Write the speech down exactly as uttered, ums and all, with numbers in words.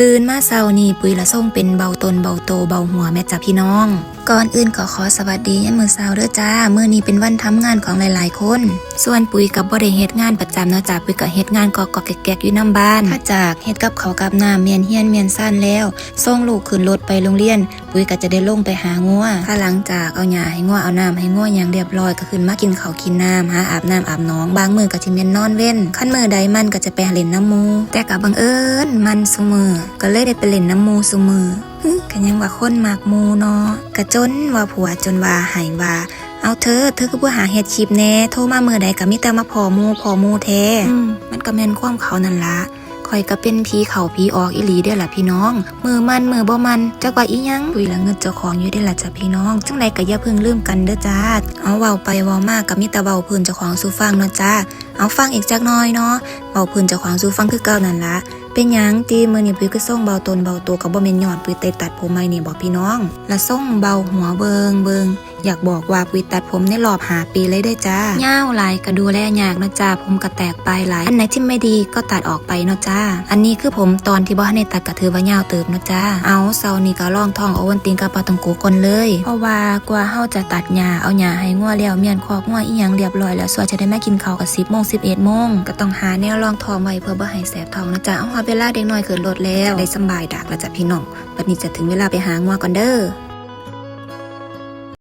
ตื่นมาเช้านี้ปุ้ยละส่งเป็นเบาตนเบาโตเบาหัวแม่จ้าพี่น้อง ก่อนอื่นก็ขอสวัสดียามมื้อเช้าเด้อจ้า มื้อนี้เป็นวันทำงานของหลายๆคน ส่วนปุ้ยก็บ่ได้เฮ็ดงานประจำเนาะจ้า ปุ้ยก็เฮ็ดงานก๊อกๆแก๊กๆอยู่นำบ้าน ถ้าจากเฮ็ดกับข้าวกับน้ำเมียนเฮือนเมียนซานแล้ว ส่งลูกขึ้นรถไปโรงเรียน ปุ้ยก็จะได้ลงไปหางัว ถ้าหลังจากเอาหญ้าให้งัวเอาน้ำให้งัวหยังเรียบร้อยก็ขึ้นมากินข้าวกินน้ำ หาอาบน้ำอาบหนอง บางมื้อก็สิแม่นนอนเว็น คันมื้อใดมันก็จะไปเล่นนำหมู่ แต่ก็บังเอิญมันซุมื้อ ก็เลยได้ไปเล่นนำหมู่ซุมื้อ หึ ก็ยังว่าคนมักหมู่เนาะ ก็จนว่าผัวจนว่าให้ว่า เอาเธอ เธอคือบ่หาเฮ็ดคลิปแหน่ โทรมามื้อใดก็มีแต่มาพ้อหมู่พ้อหมู่แท้ อืม มันก็แม่นความเขานั่นละ ข้อยก็เป็นผีเข้าผีออกอีหลีเด้อล่ะพี่น้อง มื้อมันมื้อบ่มัน จักว่าอีหยัง ปุ้ยละงึดเจ้าของอยู่เด้อล่ะจ้ะพี่น้อง จั่งใดก็อย่าเพิ่งลืมกันเด้อจ้า เอาเว้าไปเว้ามาก็มีแต่เว้าพื้นเจ้าของสู่ฟังเนาะจ้า เอาฟังอีกจักหน่อยเนาะ เว้าพื้นเจ้าของสู่ฟังคือเก่านั่นละ เป็นหยังติมื้อนี้ปุ้ยคือส่งเบาตนเบาโต ก็บ่แม่นย้อนปุ้ยได้ตัดผมใหม่นี่บ่พี่น้อง ละส่งเบาหัวเบิ่งเบิ่ง อยากบอกว่าปุ้ยตัดผมในรอบห้าปีเลยเด้อจ้า ยาวหลายก็ดูแลยากเนาะจ้า ผมก็แตกปลายหลาย อันไหนที่ไม่ดีก็ตัดออกไปเนาะจ้า อันนี้คือผมตอนที่บ่ทันได้ตัดก็ถือว่ายาวเติบเนาะจ้า เอาเช้านี้ก็ลองท้องโอวัลตินกับปลาท่องโกก่อนเลย เพราะว่ากว่าเฮาจะตัดหญ้า เอาหญ้าให้งัวแล้ว เมียนคอกงัวอีหยังเรียบร้อยแล้ว ส่วนจะได้มากินข้าวก็สิบโมง สิบเอ็ดโมง ก็ต้องหาแนวรองท้องไว้เพื่อบ่ให้แสบท้องเนาะจ้า เอาฮอดเวลาเด็กน้อยขึ้นรถแล้ว ได้สำบายดากแล้วจ้ะพี่น้อง บัดนี้จะถึงเวลาไปหางัวก่อนเด้อ